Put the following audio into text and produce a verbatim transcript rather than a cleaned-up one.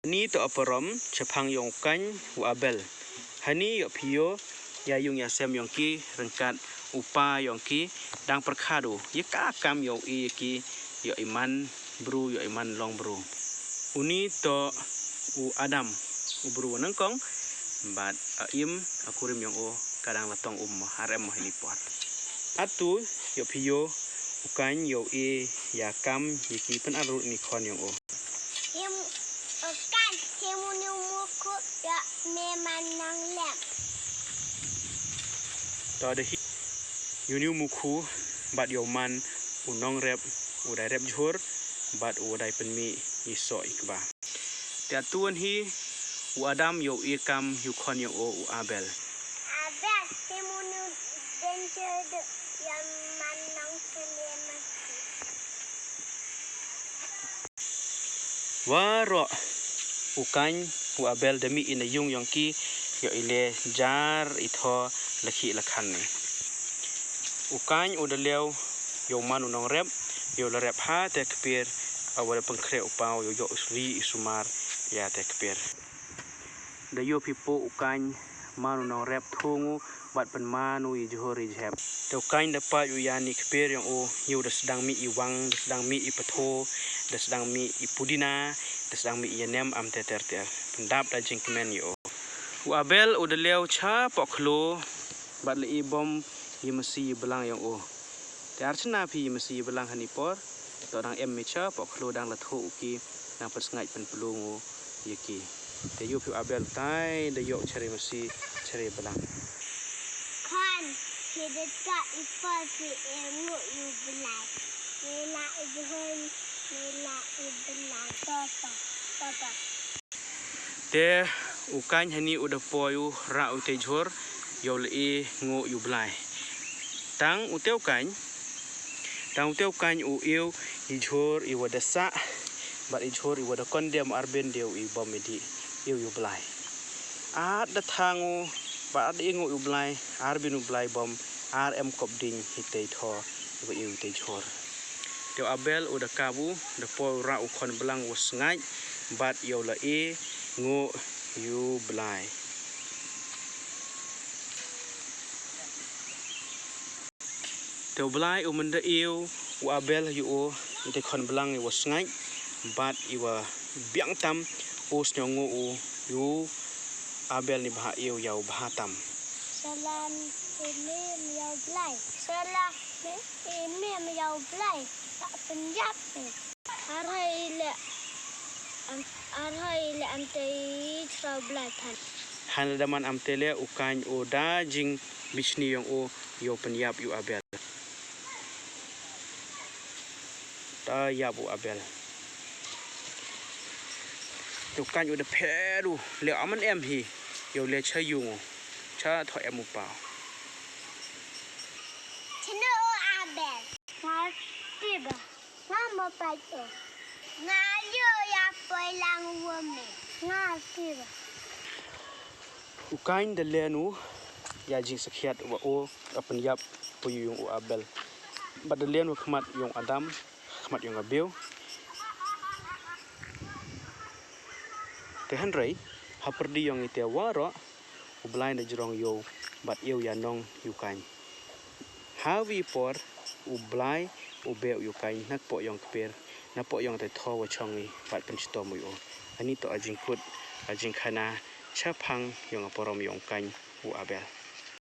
Hangne to a parom shaphang ïong u Kain u Abel. Hangne ïoh phi ïoh ïa ïung ïa sem ïong ki ryngkat u pa ïong ki dang pyrkhat u ïa ka kam ïoh i ïa ki ïoh i man bru ïoh i man long bru. Une to u Adam u bru nyngkong bad a im a kurim ïong u ka dang la tong um mo ha rem mo hangne por. Atu ïoh phi ïoh u Kain ïoh i ïa kam ïa ki pynarut ni khon ïong u. Him u Kain him u niu muku ïa me man nang lem. To da hi ïu niu muku bad ïoh man u nongrep u dai rep jhur bad u dai pynmih i soh i kba. Te atu wan hi u Adam ïoh i kam ïu khon ïong u u Abel. Abel him u niu danger de ïa man nang kene masi. Waroh u Kain u Abel da mih ïa na ïung ïong ki ïoh i le jar i tho la khih la khan ne. U Kain u da leo ïoh man u nongrep ïoh la rep ha te kpir a wa da pynkhreh u paw ïoh ïoh ri i sumar ïa te kpir. Da ïoh phi po u Kain man u nongrep thung u bad pynman u i jhur i jhep. Te u Kain da pait u ïa ni kpir ïong u ïoh da sdang mih i wang da sdang mih i patho da sdang mih i pudina da sdang mih i ïanem am te ter ter pyndap da jingkmen ïa u. U Abel u da leo cha poh khlo bad la i bom i masi i blang ïong u. Te ar chna phi i masi i blang hani por to dang em mi cha poh khlo dang la tho u ki dang pynsngaid pynplung u ïa ki. Te ïoh phi u Abel tai da ïoh chari masi chari blang. Khan phi da ta i pa phi e ngu ïu blai. Ni la i jhon ni la i blang to to to to. Te u Kain hani u da poi u ra u te jhur ïoh la i ngu ïu blai. Tang u te u Kain Tang u te u Kain u ïoh i jhur i wa da sah bad i jhur i wa da kondem arbin deu i bom i di ïoh ïu blai. At da thang u bad at da i ngu ïu blai arbin u blai bom ar em kop ding hi te tho i wa ïoh i te jhur. Te u Abel u da kap u da poi u ra u khon blang u sngaid bad ïoh la i ngu ïu blai. Te u Blai u mynda ïoh u Abel ïoh u i te khon blang i wa sngaid bad i wa biang tam u sngew ngu u ïoh u Abel ni bha ïoh ïa u bha tam. Salam ïa u Blai. Salam ïa u Blai. Tak penjap ni. Arhai le am arhai le am te chra u Blai than. Han da man am te le u Kain u da jing bichni ïong u ïoh pynïap ïa u Abel. Da ïap u Abel. U Kain u da pher u le aman em hi ïoh le cha ïung u cha tho em u pau. Chino u Abel. Nga tiba. Nga mo pait o. Nga ïoh ïa poi lang wa me. Nga tiba. U Kain da len u ïa jingsakhiat wa u ka pynïap poi ïong u Abel. Bad da len u khmat ïong Adam khmat ïong Abel. Te hynrei ha pyrdi ïong ite waroh u Blai da jrong ïoh bad ïoh ïa nong ïu Kain. Ha wi por u Blai u beh ïu Kain na poh ïong kper na poh ïong te tho wa chong i bad pynshitom ïu. Ani to a jingkut a jingkhana chaphang ïong a porom ïong Kain u Abel.